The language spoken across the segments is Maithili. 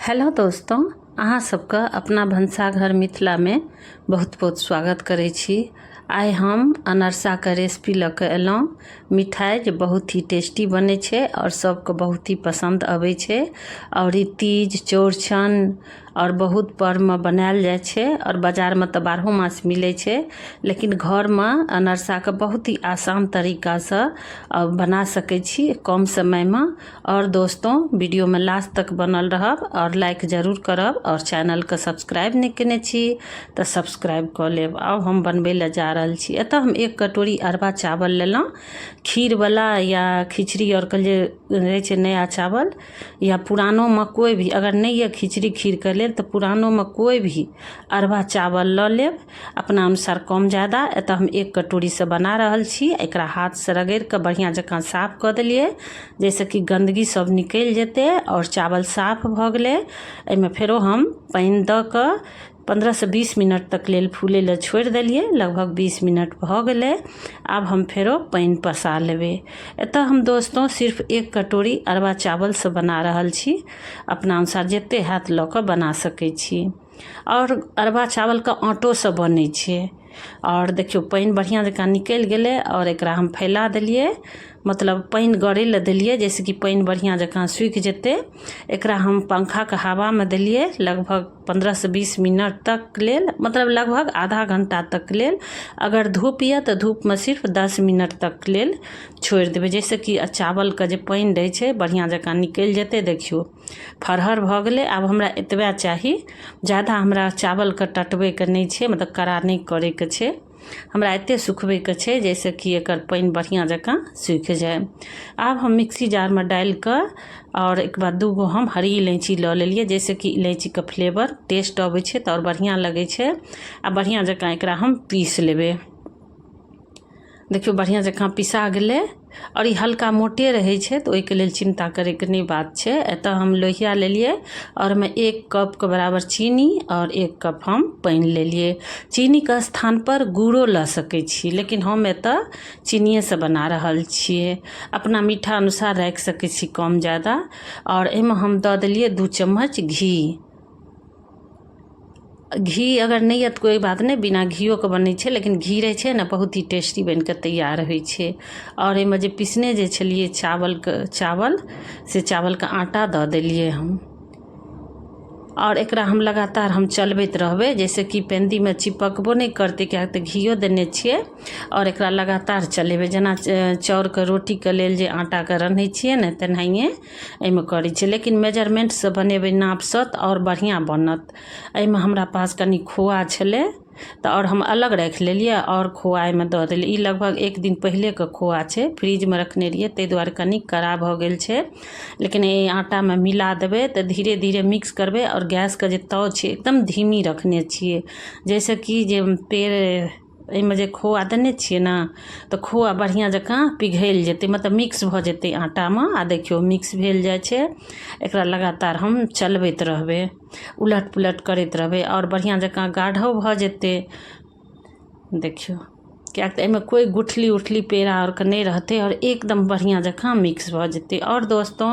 हेलो दोस्तों, अहाँ सबके अपना भनसाघर मिथिलामे बहुत बहुत स्वागत करै छी। आइ हम अनरसाके रेसिपी लऽ कऽ एलहुँ। मिठाइ जे बहुत ही टेस्टी बनै छै आओर सबके बहुत ही पसन्द अबै छै आओर ई तीज, चौरचन आओर बहुत पर्वमे बनायल जाइ छै आओर बाजारमे तऽ बारहो मास मिलै छै, लेकिन घरमे अनरसाके बहुत ही आसान तरीकासँ बना सकै छी कम समयमे। आओर दोस्तों, वीडियोमे लास्ट तक बनल रहब आओर लाइक जरूर करब आओर चैनलके सब्सक्राइब नहि केने छी तऽ सब्सक्राइब कऽ लेब। आब हम बनबै लए जा रहल छी। एतऽ हम एक कटोरी अरबा चावल लेलहुँ, खीरवला या खिचड़ी आओरके जे रहै छै नया चावल या पुरानोमे कोइ भी, अगर नहि यऽ खिचड़ी खीरके लेल तऽ पुरानोमे कोइ भी अरबा चावल लऽ लेब अपना अनुसार कम जादा। एतऽ हम एक कटोरीसँ बना रहल छी। एकरा हाथसँ रगड़िकऽ बढ़िआँ जकाँ साफ कऽ देलियै, जाहिसँ कि गन्दगी सब निकलि जेतै आओर चावल साफ भऽ गेलै। एहिमे फेरो हम पानि दऽ कऽ 15सँ 20 मिनट तक लेल फूलै लए छोड़ि देलियै। लगभग 20 मिनट भऽ गेलै। आब हम फेरो पानि पसा लेबै। एतऽ हम दोस्तों सिर्फ एक कटोरी अरबा चावलसँ बना रहल छी, अपना अनुसार जते हैत लऽ कऽ बना सकै छी। आओर अरबा चावलके आँटोसँ बनै छै। आओर देखियौ, पानि बढ़िआँ जकाँ निकलि गेलै आओर एकरा हम फैला देलियै, मतलब पानि गरै लए देलियै, जाहिसँ कि पानि बढ़िआँ जकाँ सूखि जेतै। एकरा हम पंखाके हवामे देलियै लगभग 15सँ 20 मिनट तक लेल, मतलब लगभग आधा घण्टा तक लेल। अगर धूप यऽ तऽ धूपमे सिर्फ 10 मिनट तक लेल छोड़ि देबै, जाहिसँ कि चावलके जे पानि रहै छै बढ़िआँ जकाँ निकलि जेतै। देखियौ, फरहर भऽ गेलै। आब हमरा एतबे चाही, जादा हमरा चावलके टटबैके नहि छै, मतलब कड़ा नहि करैके छै। हमरा एते सुखबैके छै जाहिसँ कि एकर पानि बढ़िआँ जकाँ सूखि जाय। आब हम मिक्सी जारमे डालिकऽ आओर एक बाद दूगो हम हरी इलायची लऽ लेलियै, जाहिसँ कि इलायचीके फ्लेवर टेस्ट अबै छै तऽ आओर बढ़िआँ लगै छै। आ बढ़िआँ जकाँ एकरा हम पीस लेबै। देखियौ, बढ़िआँ जकाँ पिसा गेलै आओर ई हल्का मोटे रहै छै, तऽ ओहिके लेल चिन्ता करैके नहि बात छै। एतऽ हम लोहिया लेलियै आओर ओहिमे एक कपके बराबर चीनी आओर एक कप हम पानि लेलियै। चीनीके स्थानपर गुड़ो लऽ सकै छी, लेकिन हम एतऽ चीनिएसँ बना रहल छियै। अपना मीठा अनुसार राखि सकै छी कम जादा। आओर एहिमे हम दऽ देलियै 2 चम्मच घी। घी अगर नहि यऽ तऽ कोइ बात नहि, बिना घिओके बनै छै, लेकिन घी रहै छै ने बहुत ही टेस्टी बनि कऽ तैयार होइ छै। आओर एहिमे जे पिसने जे छलियै चावलके चावल, से चावलके आटा दऽ देलियै हम आओर एकरा हम लगातार हम चलबैत रहबै, जाहिसँ कि पेंदीमे चिपकबो नहि करतै, किएक तऽ घिओ देने छियै। आओर एकरा लगातार चलेबै, जेना चाउरके रोटीके लेल जे आटाके रन्है छियै ने, तेनाहिए एहिमे करै छियै, लेकिन मेजरमेन्टसँ बनेबै, नापसँ, तऽ आओर बढ़िआँ बनत। एहिमे हमरा पास कनि खोआ छलै तऽ आओर हम अलग राखि लेलियै आओर खोआ एहिमे दऽ देलियै। ई लगभग एक दिन पहिलेके खोआ छै, फ्रिजमे रखने रहियै, ताहि दुआरे कनि कड़ा भऽ गेल छै। लेकिन एहि आटामे मिला देबै तऽ धीरे धीरे मिक्स करबै आओर गैसके जे ताव छै एकदम धीमी रखने छियै, जाहिसँ कि जे पेड़ एहिमे जे खोआ देने छियै ने, तऽ खोआ बढ़िआँ जकाँ पिघलि जेतै, मतलब मिक्स भऽ जेतै आटामे। आ देखियौ, मिक्स भेल जाइ छै। एकरा लगातार हम चलबैत रहबै, उलट पुलट करैत रहबै आओर बढ़िआँ जकाँ गाढ़ो भऽ जेतै। देखियौ, किएक तऽ एहिमे कोइ गुठली उठली पेड़ा आरके नहि रहतै आओर एकदम बढ़िआँ जकाँ मिक्स भऽ जेतै। आओर दोस्तों,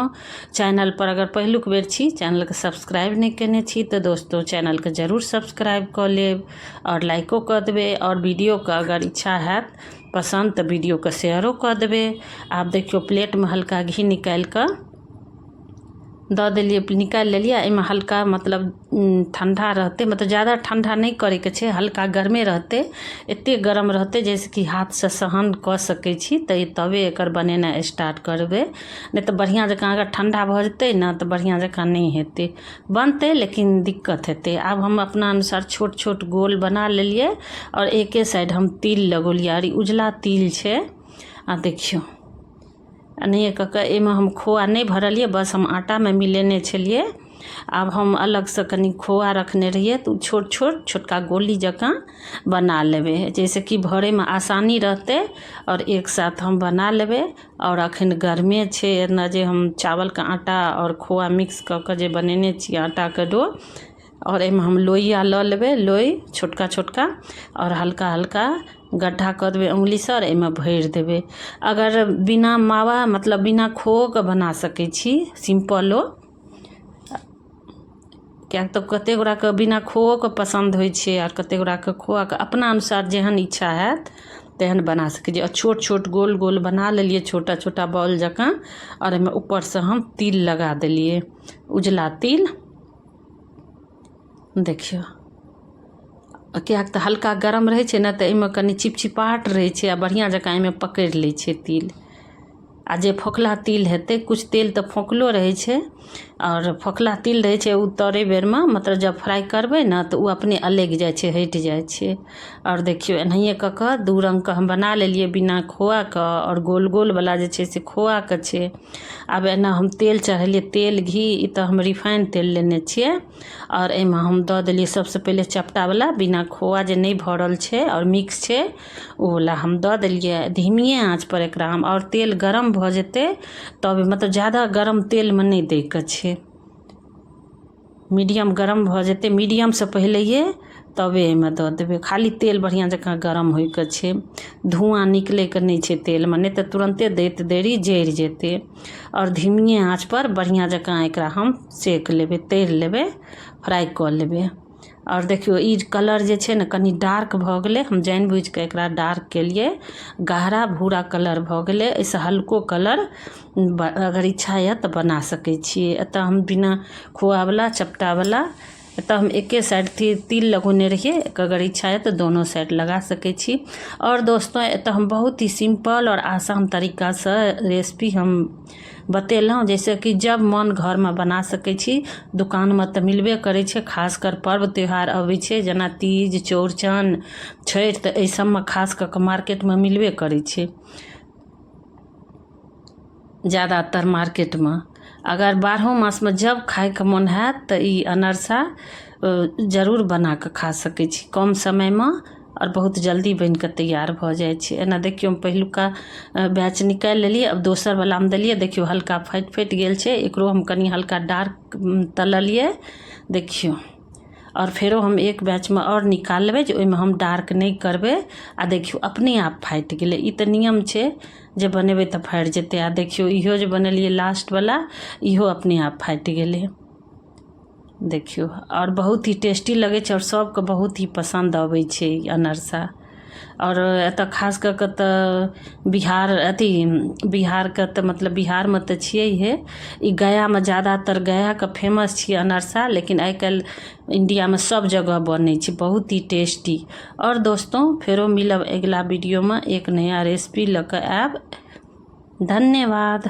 चैनलपर अगर पहिलुक बेर छी, चैनलके सब्सक्राइब नहि कयने छी, तऽ दोस्तों चैनलके जरूर सब्सक्राइब कऽ लेब आओर लाइको कऽ देबै आओर वीडियोके अगर इच्छा हैत पसन्द तऽ वीडियोके शेयरो कऽ देबै। आब देखियौ, प्लेटमे हल्का घी निकालि कऽ दऽ देलियै, निकालि लेलियै। एहिमे हल्का मतलब ठण्डा रहतै, मतलब जादा ठण्डा नहि करैके छै, हल्का गरमे रहतै, एतेक गरम रहतै जाहिसँ कि हाथसँ सहन कऽ सकै छी, तऽ तबे एकर बनेनाइ स्टार्ट करबै। नहि तऽ बढ़िआँ जकाँ अगर ठण्डा भऽ जेतै ने तऽ बढ़िआँ जकाँ नहि हेतै, बनतै लेकिन दिक्कत हेतै। आब हम अपना अनुसार छोट छोट गोल बना लेलियै आओर एके साइड हम तिल लगौलियै आओर ई उजला तिल छै। आ देखियौ, एनाहिए कऽ कऽ एहिमे हम खोआ नहि भरलियै, बस हम आटामे मिलेने छलियै। आब हम अलगसँ कनि खोआ रखने रहियै तऽ ओ छोट छोट छोटका गोली जकाँ बना लेबै, जाहिसँ कि भरैमे आसानी रहतै आओर एक साथ हम बना लेबै। आओर अखन गर्मे छै, एना जे हम चावलके आटा आओर खोआ मिक्स कऽ कऽ जे बनेने छियै आटाके डो, आओर एहिमे हम लोइया लऽ लेबै, लोइ छोटका छोटका, आओर हल्का हल्का गड्ढा कऽ देबै उंगलीसँ आओर एहिमे भरि देबै। अगर बिना मावा, मतलब बिना खोओके बना सकै छी सिम्पलो। किएक तऽ कतेक गोटाके बिना खोओके पसन्द होइ छै आओर कतेक गोटाके खोआके अपना अनुसार जेहन इच्छा हैत तेहन बना सकै छी। आओर छोट छोट गोल गोल बना लेलियै, छोटा छोटा बॉल जकाँ, आओर एहिमे ऊपरसँ हम तिल लगा देलियै, उजला तिल। देखियौ, किएक तऽ हल्का गरम रहै छै ने, तऽ एहिमे कनि चिपचिपाहट रहै छै आ बढ़िआँ जकाँ एहिमे पकड़ि लै छै तिल। आ जे फोकला तिल हेतै, किछु तेल तऽ फोकलो रहै छै, आओर फोकला तिल रहै छै ओ तरै बेरमे, मतलब जब फ्राइ करबै ने तऽ ओ अपने अलगि जाइ छै, हटि जाइ छै। आओर देखियौ, एनाहिए कऽ कऽ दू रङ्गके हम बना लेलियै, बिना खोआके आओर गोल गोलवला जे छै से खोआके छै। आब एना हम तेल चढ़ेलियै, तेल घी, ई तऽ हम रिफाइन तेल लेने छियै। आओर एहिमे हम दऽ देलियै सबसँ पहिले चपटावला, बिना खोआ जे नहि भरल छै आओर मिक्स छै, ओ वला हम दऽ देलियै। धीमिए आँचपर एकरा हम, आओर तेल गरम भऽ जेतै तब, मतलब ज्यादा गरम तेलमे नहि दैके छै, मीडियम गरम भऽ जेतै, मीडियमसँ पहिलैए तबे एहिमे दऽ देबै। खाली तेल बढ़िआँ जकाँ गरम होइके छै, धुआँ निकलैके नहि छै तेलमे, नहि तऽ तुरन्ते दैत देरी जरि जेतै। आओर धीमिए आँचपर बढ़िआँ जकाँ एकरा हम सेक लेबै, तरि लेबै, फ्राइ कऽ लेबै। आओर देखियौ, ई कलर जे छै ने कनि डार्क भऽ गेलै, हम जानि बुझिकऽ एकरा डार्क केलियै, गहरा भूरा कलर भऽ गेलै। एहिसँ हल्को कलर अगर इच्छा यऽ तऽ बना सकै छियै। एतऽ हम बिना खोआवला चपटावला, एतऽ हम एके साइड तिल लगौने रहियै, अगर इच्छा यऽ तऽ दोनो साइड लगा सकै छी। आओर दोस्तों, एतऽ हम बहुत ही सिम्पल आओर आसान तरीकासँ रेसिपी हम बतेलहुँ, जैसे कि जब मन घरमे बना सकै छी। दोकानमे तऽ मिलबे करै छै, खासकर पर्व त्योहार अबै छै जेना तीज, चौरचन, छठि, तऽ एहि सबमे खास कऽ कऽ मार्केटमे मिलबे करै छै ज्यादातर मार्केटमे। अगर बारहो मासमे जब खाइके मोन हैत तऽ ई अनरसा जरूर बना कऽ खा सकै छी, कम समयमे आओर बहुत जल्दी बनि कऽ तैयार भऽ जाइ छै। एना देखियौ, हम पहिलुका बैच निकालि लेलियै, आब दोसर वलामे देलियै। देखियौ, हल्का फाटि फाटि गेल छै, एकरो हम कनि हल्का डार्क तललियै, देखियौ। आओर फेरो हम एक बैचमे आओर निकालि लेबै, जे ओहिमे हम डार्क नहि करबै। आ देखियौ, अपने आप फाटि गेलै। ई तऽ नियम छै जे बनेबै तऽ फाटि जेतै। आ देखियौ, इहो जे बनेलियै लास्टवला, इहो अपने आप फाटि गेलै, देखियौ। आओर बहुत ही टेस्टी लगै छै आओर सबके बहुत ही पसन्द अबै छै ई अनरसा। आओर एतऽ खास कऽ कऽ तऽ बिहार, अथी बिहारके तऽ मतलब बिहारमे तऽ छियै हे ई, गयामे ज्यादातर, गयाके फेमस छियै अनरसा, लेकिन आइ काल्हि इण्डियामे सब जगह बनै छै, बहुत ही टेस्टी। आओर दोस्तों, फेरो मिलब अगिला वीडियोमे, एक नया रेसिपी लऽ कऽ आयब। धन्यवाद।